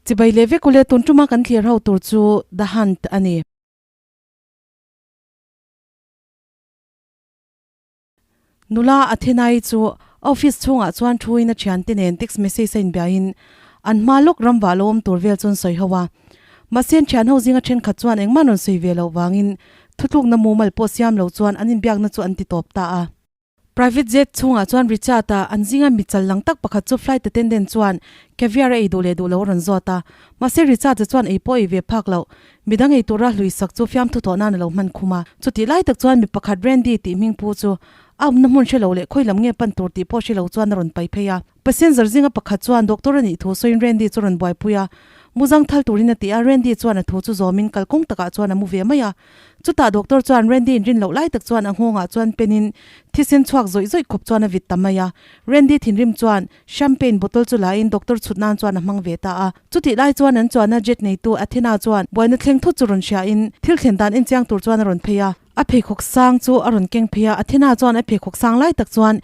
Chibai leh vek ule tun tuma kan thlir ho tur chu The Hunt a ni. Nula Athenai chu office chhungah chuan thuin a thiante nen text message a inbiahin an hma lawk ram vah lo awm tur vel chuan sawi ho a. Mahse an thian ho zinga thenkhat chuan engmah an rawn sawi ve loh vangin thutlukna mumal pawh siam lo chuan an inbiakna chu an ti tawp ta a. Private jet chhungah chuan Richard-a an zinga mi chal lang tak pakhat chu flight attendant chuan caviar a ei duh leh duh lo a rawn zawt a. Mahse Richard-a chuan ei pawh ei ve phak loh. Midang ei tura hlui sak chu fiamthu thawh nan a lo hman khum a. Chutih lai tak chuan mi pakhat Randy tih hming pu chu a awmna hmun hre lo leh khawi lam nge pan tur tih pawh hre lo chuan a rawn pai phei a. Passenger zinga pakhat chuan doctor a nih thu sawiin Randy chu rawn buaipui a, muzang thal turin a ti a, Randy chuan a thu chu zawmin kalkawng takah chuan a mu ve mai a. Chutah doctor chuan Randy inrin loh lai tak chuan a nghawngah chuan penin thisen chhuak zawih zawih khawp chuan a vit ta mai a. Randy thinrim chuan champagne bottle chu lain doctor chhut nan chuan a hmang ve ta a. Chutih lai chuan an chuanna jet neitu Athena chuan buaina thleng thut chu rawn hriain thil thlen dan enchiang tur chuan a rawn phei a. A pheikhawk sang chu a rawn keng phei a, Athena chuan a pheikhawk sang lai tak chuan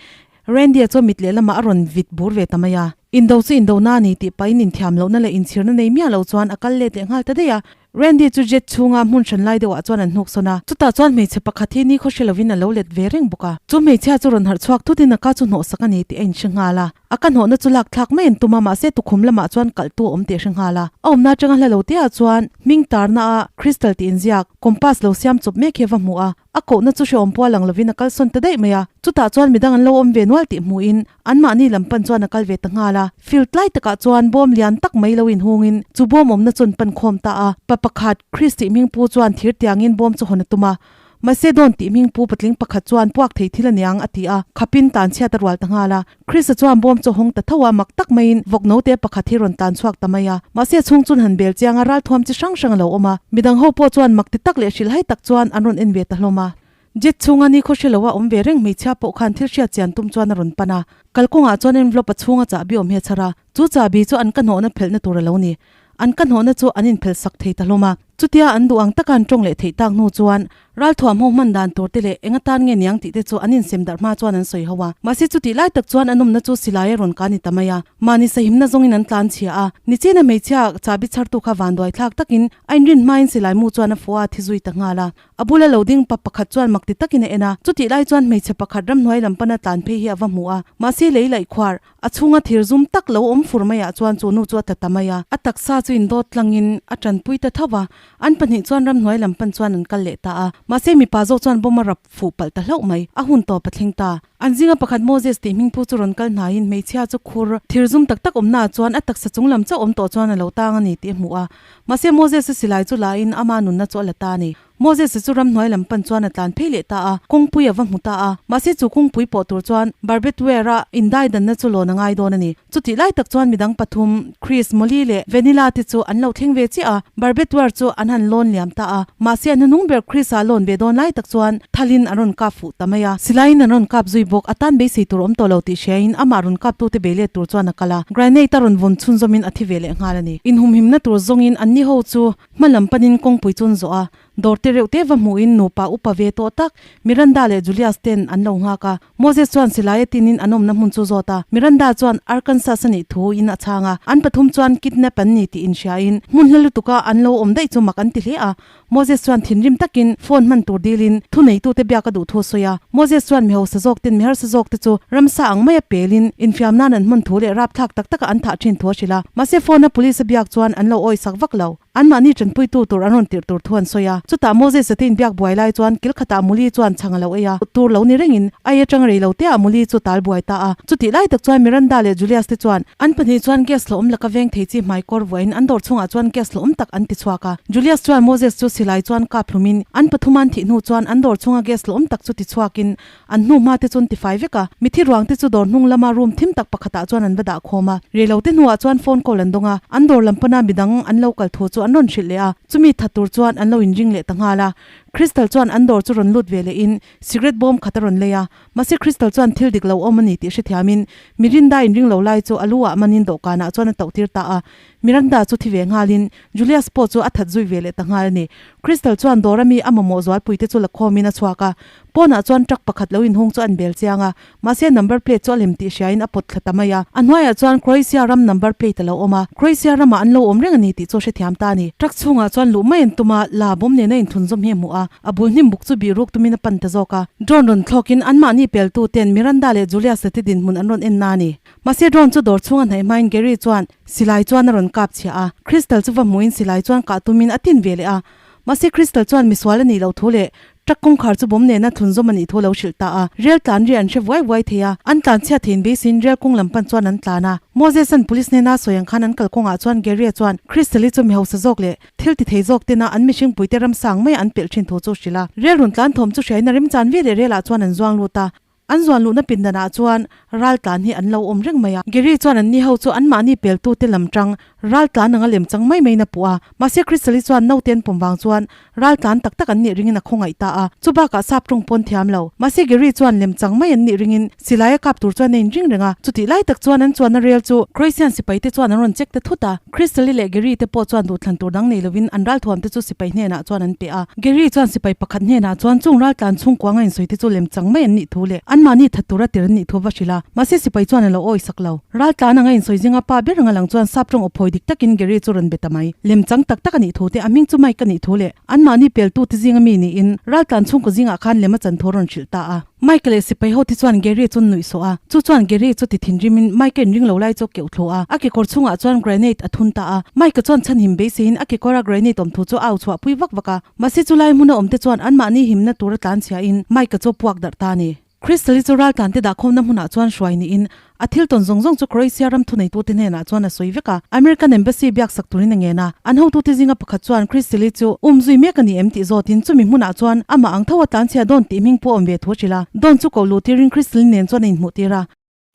Randy-a chuan mit lehlamah a rawn vit bur ve ta mai a. Indo chu indo na a ni tih pahin inthiam lohna leh inchhirna nei miah lo chuan a kal let leh nghal ta daih a. Randy chu jet chhunga hmun hran lai deuhah chuan an hnuk sawn a. Chutah chuan hmeichhe pakhat hi nikhaw hre lovin a lo let ve reng bawk a. Chu hmeichhia chu rawn harh chhuak thutin a ka chu hnawhsak a ni tih a inhre nghal a. A ka hnawhna chu lak thlak mai an tum a, mahse tukhum lamah chuan kalhtu a awm tih a hre nghal a. A awmna atanga hla lo teah chuan hming tarna a crystal tih inziak, compass lo siam chawp mek hi a va hmu a. A kohna chu hrehawm pawh a lang lovin a kalsawn ta daih mai a, chutah chuan midang an lo awm ve nual tih hmuhin anmahni lam pan chuan a kal ve ta nghal a. Field tlai takah chuan bawm lian tak mai lo inhungin chu bawm awmna chu an pan khawm ta a. Pa pakhat, Chris tih hming pu chuan thir tiangin bawm chu hawn a tum a, mahse Don tih hming pu patling pakhat chuan puak thei thil a niang a ti a, khapin tan chhiat a rual ta nghal a. Chris-a chuan bawm chu a hawng ta tho a, mak tak maiin vawk note pakhat hi rawn tan chhuak ta mai a. Mahse a chhung chun han bel chiang a, ralthuam chi hrang hrang a lo awm a. Midang ho pawh chuan mak ti tak leh hrilhhai tak chuan an rawn en ve ta hlawm a. Jet chhunga nikhaw hre loa awm ve reng hmeichhia pawh khan thil hriat chian tum chuan a rawn pan a. Kalkawngah chuan envelope a chhunga chahbi awm hi a chhar a, chu chahbi chu an ka hnawhna phelhna tur a lo ni. An ka hnawhna chu an inphelh sak thei ta hlawm a. Chutia an duh ang taka an tawng leh theih tak hnu chuan ralthuam ho hman dan tur te leh eng atan nge niang tih te chu an insem darh hma chuan an sawi ho a. Mahse chutih lai tak chuan an awmna chu silai a rawn ka ni ta mai a. Mahni sahimna zawngin an tlan chhia a. Nichina hmeichhia chahbi chhartu kha vanduai thlak takin a inrin hmain silai mu chuan a fuh a, a thi zui ta nghal a. A bula lo ding pa pakhat chuan mak ti takin a en a. Chutih lai chuan hmeichhe pakhat ramhnuai lam pana tlan phei hi a va hmu a. Mahse lei laih khuar A chhunga thir zum tak lo awm fur maiah chuan chu nu chu a tla ta mai a. A taksa chu indawt tlangin a tanpui ta tho va, an pahnih chuan ramhnuai lam pan chuan an kal leh ta a. Mahse mipa zawk chuan bawm a rap fuh palh ta hlauh mai. A hun tawp a thleng ta. An zinga pakhat Moses tih hming pu chu rawn kal hnaiin hmeichhia chu khur thir zum tak tak awmnaah chuan a taksa chung lam chauh awm tawh chuan a lo tang a ni tih a hmuh a. Mahse Moses a silai chu lain ama nunna chu a la ta a ni. Moses-a chu ramhnuai lam pan chuan a tlan phei leh ta a, kawngpui a va hmu ta a. Mahse chu kawngpui pawh tur chuan barbed-ware-a indaidanna chu lawn a ngai dawn a ni. Chutih lai tak chuan midang pathum, Chris, Molly leh Vanilla te chu an lo thleng ve chiah a, barbed-ware chu an han lawn liam ta a. Mahse a hnuhnung ber Chris-a lawn ve dawn lai tak chuan thalin an rawn kap fuh ta mai a. Silaiin an rawn kap zui bawk, a tan beisei tur awm tawh lo tih hriain amah rawn kaptute bei let tur chuan a kal a. Granate a rawn vawn chhunzawmin a thi ve leh nghal a ni. Inhumhimna tur zawngin anni ho chu Hma lam panin kawngpui chu an zawh a, dawr te reuh te va hmuhin nupa upa ve tawh tak Miranda leh Julius ten an lo nghak a. Moses chuan silai a tinin an awmna hmun chu zawt a, Miranda chuan Arkansas a nih thu in a chhang a. An pathum chuan kidnap an ni tih inhriain hmun hla lutuka an lo awm daih chu mak an ti hle a. Moses chuan thinrim takin phone hman tur dilin thuneitute biak a duh thu a sawi a. Moses chuan mi hausa zawk ten mi harsa zawk te chu ramsa ang maia pelin infiam nan an hman thu leh rapthlak tak taka an thah thin thu a hrilh a. Mahse phone a police a biak chuan an lo awisak vak lo. Anmahni tanpuitu tur an rawn tirh tur thu an sawi a. Chutah Moses a te inbiak buai lai chuan kil khatah Muli chuan chhang a lo ei a. Tur lo ni rengin ai atang rei lo teah Muli chu tal buai ta a. Chutih lai tak chuan Miranda leh Julius te chuan an pahnih chuan gas hlawhawm laka veng thei chi hmai kawr vuahin an dawr chhungah chuan gas hlawhawm tak an ti chhuak a. Julius chuan Moses chu silai chuan kap hlumin an pathum an thih hnu chuan an dawr chhunga gas hlawhawm tak chu ti chhuakin an hnu hma te chu an tifai vek a. Mithi ruang te chu dawr hnung lama room thim tak pakhatah chuan an va dah khawm a. Reilo te hnuah chuan phone call an dawng a, an dawr lam pana midang an lo kal thu chu an rawn hrilh leh a, chumi that tur chuan an lo inring leh ta nghal a. Crystal chuan an dawr chu rawn lut ve leh in cigarette bawm khat a rawn lei a, mahse Crystal chuan thil dik lo awm a ni tih hrethiam in Mirinda in ring lo lai chu a lu ah man in dawhkan ah chuan a tauh tir ta a. Miranda chu thi ve nghal in Julius pawh chu a that zui ve leh ta nghal a ni. Crystal chuan dawr ami a mamawh zualpui te chu la khawm in a chhuak a, pawn ah chuan truck pakhat lo inhung chu an bel chiang a, Mahse number plate chu a lem tih hriain a pawt thla ta mai a. A hnuaiah chuan Croatia ram number plate a lo awm a, Croatia ramah an lo awm reng a ni tih chu a hrethiam ta a ni. Truck chhungah chuan luh mai an tum a, la bawm nena inthunzawm hi a hmuh a, a bul hnim buk chu bih ruk tumin a pan ta zawk a. Drone rawn thlawkin anmahni peltu ten Miranda leh Julius-a te dinhmun an rawn en na a ni. Mahse drone chu dawr chhunga hnaih hmain Gary chuan silai chuan a rawn kap chhiah a, Crystal chu va hmuhin silai chuan kah tumin a tin ve leh a. Mahse Crystal chuan misual a nih loh thu leh Truck kawngkhar chu bawm nena thlunzawm a nih thu a lo hrilh ta a, rel tlan ri an hre vuai vuai thei a, an tlan chhiat theiin beiseiin rel kawng lam pan chuan an tlan a. Moses-a'n police hnena sawi ang khan an kal kawngah chuan Gary-a chuan Crystal-i chu mi hausa zawk leh thil ti thei zawk tena an mihring puite ramsang maia an pelh thin thu chu hrilh a. Rel rawn tlan thawm chu hriain a remchan ve leh relah chuan an zuang lut a. An zuan luhna pindanah chuan ral tlan hi an lo awm reng mai a. Gary chuan anni ho chu anmahni peltute lam tang ral tlan anga lem chang mai maiin a puh a. Mahse Crystal-i chuan naute an pawm vang chuan ral tlan tak tak an nih ringin a khawngaih ta a. Chu bakah sap tawng pawn thiam lo. Mahse Gary chuan lem chang mai an nih ringin silai a kap tur chuan a inring reng a. Chutih lai tak chuan an chuanna rel chu Croatian sipaite chuan an rawn check ta thut a. Crystal-i leh Gary te pawh chuan duhthlan tur dang nei lovin an ralthuam te chu sipai hnenah chuan an pe a. Gary chuan sipai pakhat hnenah chuan chung raltlan chhungkuang a insawi te chu lem chang mai an nih thu leh anmahni that tura tir an nih thu va hrilh a. Mahse sipai chuan a lo awi sak lo. Raltlan anga insawi zinga pa ber anga lang chuan sap tawng aw phawi dik takin Gary chu rawn be ta mai. Lem chang tak tak a nih thu te, a hming chu Mike a nih thu leh anmahni peltu te zinga mi niin raltlan chhungkaw zingah khan lem a chan thu a rawn hrilh ta a. Mike leh sipai ho te chuan Gary chu an nuih sawh a, chu chuan Gary chu ti thinrimin Mike a inring lo lai chu a keuh thlu a, a kekawr chhungah chuan grenade a thun ta a. Mike chuan chhanhim beiseiin a kekawra grenade awm thu chu a au chhuah pui vak vak a, mahse chu lai hmuna awm te chuan anmahni himna tura tlanchhiain Mike chu a puak darh ta a ni. Crystal-i chu raltlante dahkhawmna hmunah chuan hruai niin A thil tawn zawng zawng chu Croatia ram thuneitute hnenah chuan a sawi vek a, American Embassy biaksak turin a ngen a. An hotute zinga pakhat chuan Crystal-i chu um zui mek a ni em tih zawtin chumi hmunah chuan amah ang tho a tlanchhia Dawn tih hming pawh awm ve thu a hrilh a. Dawn chu koh luh tirin Crystal-i nen chuan a inhmuh tir a.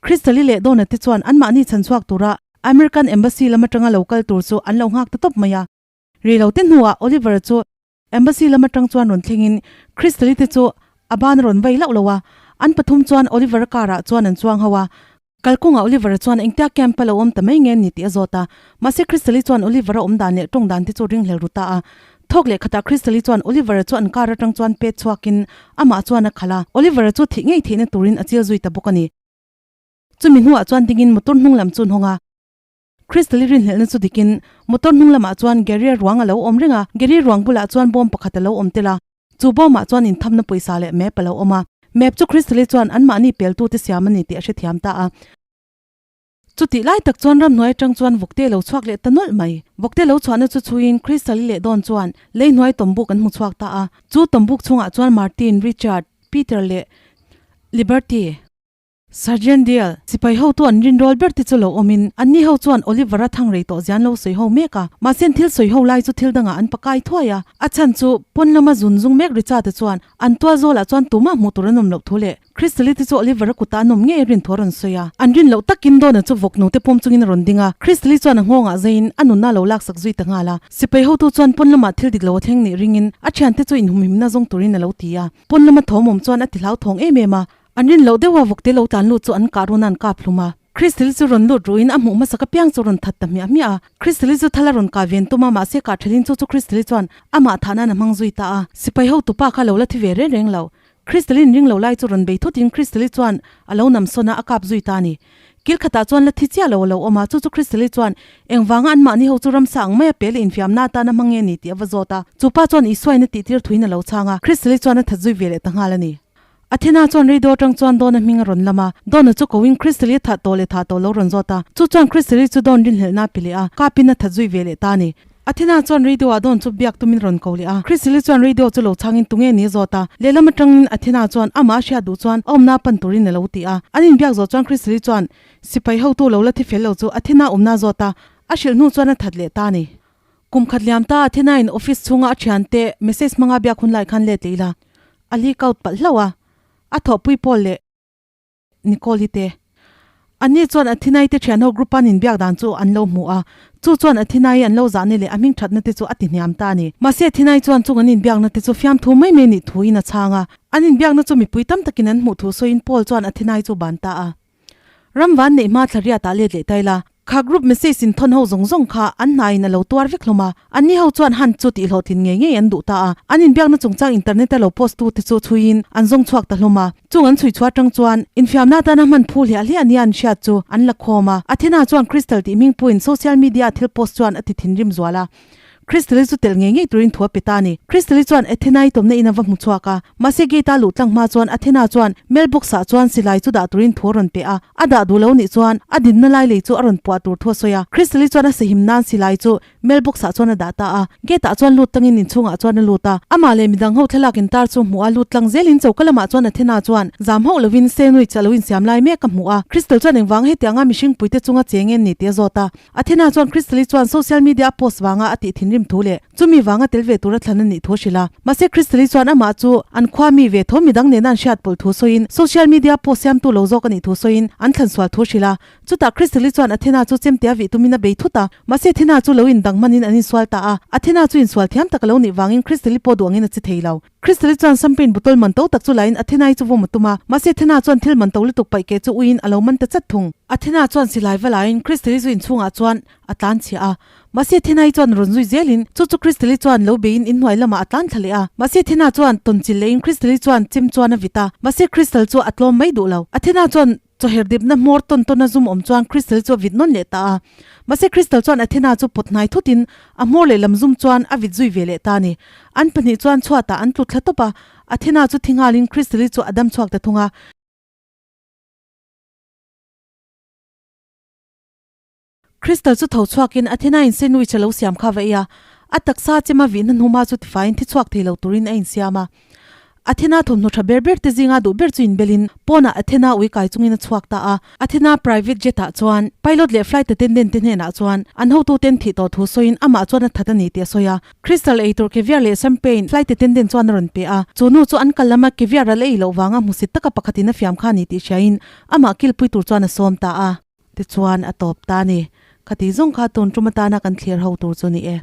Crystal-i leh Dawn-a te chuan anmahni chhanchhuak tura American Embassy lam atanga lo kal tur chu an lo nghak ta tawp mai a. Rei lo te hnuah Oliver-a chu Embassy lam atang chuan rawn thlengin Crystal-i te chu a ban a rawn vai lauh lo a, an pathum chuan Oliver-a car ah chuan an chuang ho a. Kalkawngah Oliver-a chuan engtia camp a lo awm ta mai nge ni tih a zawt a, mahse Crystal-i chuan Oliver-a awm dan leh tawng dan te chu ringhlel ru ta a. Thawk leh khatah Crystal-i chuan Oliver-a chu an car atang chuan pet chhuakin amah chuan a khalh a, Oliver-a chu thih ngei theihna turin a chil zui ta bawk a ni. Chumi hnuah chuan dingin motor hnung lam chu an hawng a. Crystal-i rinhlelhna chu dikin motor hnung lamah chuan Gary-a ruang a lo awm reng a, Gary ruang bulah chuan bawm pakhat a lo awm tel a, chu bawmah chuan inthamna pawisa leh map a lo awm a. Map chu Crystal-i chuan anmahni peltute siam a ni tih a hrethiam ta a. Chutih lai tak chuan ramhnuai atang chuan vawkte lo chhuak leh ta nawlh mai. Vawkte lo chhuahna chu chhuiin Crystal-i leh Dawn chuan lei hnuai tawmbuk an hmu chhuak ta a. Chu tawmbuk chhungah chuan Martin, Richard, Peter leh Liberty. Sergeant Dale, sipai hotu an rinrawl ber te chu lo awmin, anni ho chuan Oliver-a thang rei tawh zian lo sawi ho mek a. Mahse an thil sawi ho lai chu thil dangah an pakai thuai a. A chhan chu, pawn lama zun zung mek Richard-a chuan an tual zawlah chuan tumah hmuh tur an awm loh thu leh Crystal-i te chu Oliver-a kutah an awm ngei a rin thu a rawn sawi a. An rin loh takin Donna chu vawk nute pawm chungin a rawn ding a. Crystal-i chuan a nghawngah zeiin a nunna a lo laksak zui ta nghal a. Sipai hotu chuan pawn lamah thil dik lo a thleng nih ringin a thiante chu inhumhimna zawng turin a lo ti a. Pawn lama thawm awm chuan a ti hlauthawng em em a. An rin loh deuha vawkte lo tlan lut chu an kah run a an kap hlum a. Crystal chu rawn lut ruhin a hmuh hmasak apiang chu rawn that ta hmiah hmiah a. Crystal chu thal a rawn kah ven tum a, mahse kah thelin chu chu Crystal chuan amah thah nan a hmang zui ta a. Sipai ho tupa kha lo la thi ve reng reng lo. Crystal in ring lo lai chu rawn bei thutin Crystal chuan a lo nam sawn a, a kap zui ta a ni. Kil khatah chuan la thi chiah lo a lo awm a, chu chu Crystal chuan engvanga anmahni ho chu ramsa ang maia pe leh infiamna atan a hmang nge ni tih a va zawt a. Chu pa chuan Isuain a tihtir thuin a lo chhang a, Crystal chuan a that zui ve leh ta nghal a ni. Athena chuan radio atang chuan Dawn-a hming a rawn lam a, Dawn-a chu koin Crystal-i thah tawh leh thah tawh lo rawn zawt a, chu chuan Crystal-i chu Dawn rinhlelhna a pe leh a, kapin a that zui ve leh ta a ni. Athena chuan radio-ah Dawn chu biak tumin rawn ko leh a, Crystal-i chuan radio chu lo chhangin tunge ni a zawt a, lehlam atangin Athena chuan amah a hriat duh chuan a awmna pan turin a lo ti a. An inbiak zawh chuan Crystal-i chuan sipai hotu lo la thi fel lo chu Athena awmna a zawt a, a hrilh hnu chuan a that leh ta a ni. Kum khat liam ta Athena-in office chhunga a thiante message hmanga biak hun lai khan let leh ila. A leak out palh hlauh a, a thawhpui Paul leh Nicole-i te. Anni chuan Athenai te thianho group-a an inbiak dan chu an lo hmu a. Chu chuan Athena-i an lo zahna leh a hming thatna te chu a ti hniam ta a ni. Mahse Athena-i chuan chung an inbiakna te chu fiamthu mai mai nih thuin a chhang a. An inbiakna chu mipui tam takin an hmuh thu sawiin Paul chuan Athena-i chu ban ta a. Ram van neih hma thla riatah let leh tai la. Kha group message in thawn ho zawng zawng kha an hnaiin a lo tuar vek hlawm a. Anni ho chuan Hunt chu tihhlawhtlin ngei ngei an duh ta a. An inbiakna chungchang internet a lo post tu te chu chhuiin an zawng chhuak ta hlawm a. Chung an chhui chhuah atang chuan infiamna atana hman phu hliah hliah nia an hriat chu an la khawm a. Athena chuan Crystal tih hming puiin social media a thil post chuan a ti thinrim zual a. Crystal-i chu telh ngei ngei turin thu a pe ta a ni. Crystal-i chuan Athena-i tawmna in a va hmu chhuak a. Mahse gate-a luh tlang hma chuan Athena chuan mailbox-ah chuan silai chu dah turin thu a rawn pe a. A dah duh lo nih chuan a dinna lai lei chu a rawn puah tur thu a sawi a. Crystal-i chuan a sahim nan silai chu mailbox-ah chuan a dah ta a. Gate-ah chuan lut tlangin inchhungah chuan a lut a. Amah leh midang ho thlalak intar chu hmuh a lut tlang zelin choka lamah chuan Athena chuan zam hauh lovin sandwich a lo insiam lai mek a hmuh a. Crystal chuan engvang hetianga mihring puite chunga cheng en ni tih a zawt a. Athena chuan Crystal-i chuan social media a post vanga a tih thinrim thu leh chumi vanga tel ve tura thlan a nih thu a hrilh a. Mahse Crystal-i chuan amah chu an khua mi ve tho midang nena an hriat pawlh thu sawiin social media post siamtu lo zawk a nih thu sawiin an thlan sual thu a hrilh a. Chutah Crystal-i chuan Athena chu chemte a vih tumin a bei thut a. Mahse Athena chu lo indang hmanin an insual ta a. Athena chu insual thiam tak a lo nih vangin Crystal-i pawh duh angin a che thei lo. Crystal-i chuan champagne bottle man to tak chu lain Athena-i chu vawm a tum a, mahse Athena chuan thil man to lutuk paih keh chu uiin a lo man ta chat thung. Athena chuan silai va laiin Crystal-i zu inchhungah chuan a tlan chhiah a, mahse Athena-i chuan rawn zui zelin chu chu Crystal-i chuan lo beiin inhnuai lamah a tlan thla leh a, mahse Athena chuan tawn chilh lehin Crystal-i chuan chem chuan a vit a, mahse Crystal chu a tlawm mai duh lo. Athena chuan Chawher dipna hmawr tawn tawn a zum awm chuan Crystal chu a vit nawn leh ta a. Mahse Crystal chuan Athena chu pawt hnai thutin a hmawr leh lam zum chuan a vit zui ve leh ta a ni. An pahnih chuan chhuatah an tlu thla tawp a, Athena chu thi nghalin Crystal-i chu a dam chhuak ta thung a. Crystal chu tho chhuakin Athena-in sandwich a lo siam kha va ei a, a taksa chema vihna hnuma chu tifaiin thi chhuak thei lo turin a insiam a. Athena thawmhnaw tha ber ber te zinga duh ber chu inbelin pawnah Athena ui kai chungin a chhuak ta a. Athena private jet ah chuan pilot leh flight attendant te hnenah chuan an hotuten thih tawh thu sawiin amah chuan a that a ni tih a sawi a. Crystal eitur caviar leh champagne flight attendant chuan a rawn pe a. Chu nu chu an kal lama caviar a la ei loh vanga hmusit taka pakhatin a fiam kha a ni tih hriain amah kilpui tur chuan a sawm ta a. Tichuan a tawp ta a ni. Khati zawng kha tun tum atana kan thlir ho tur chu ni e.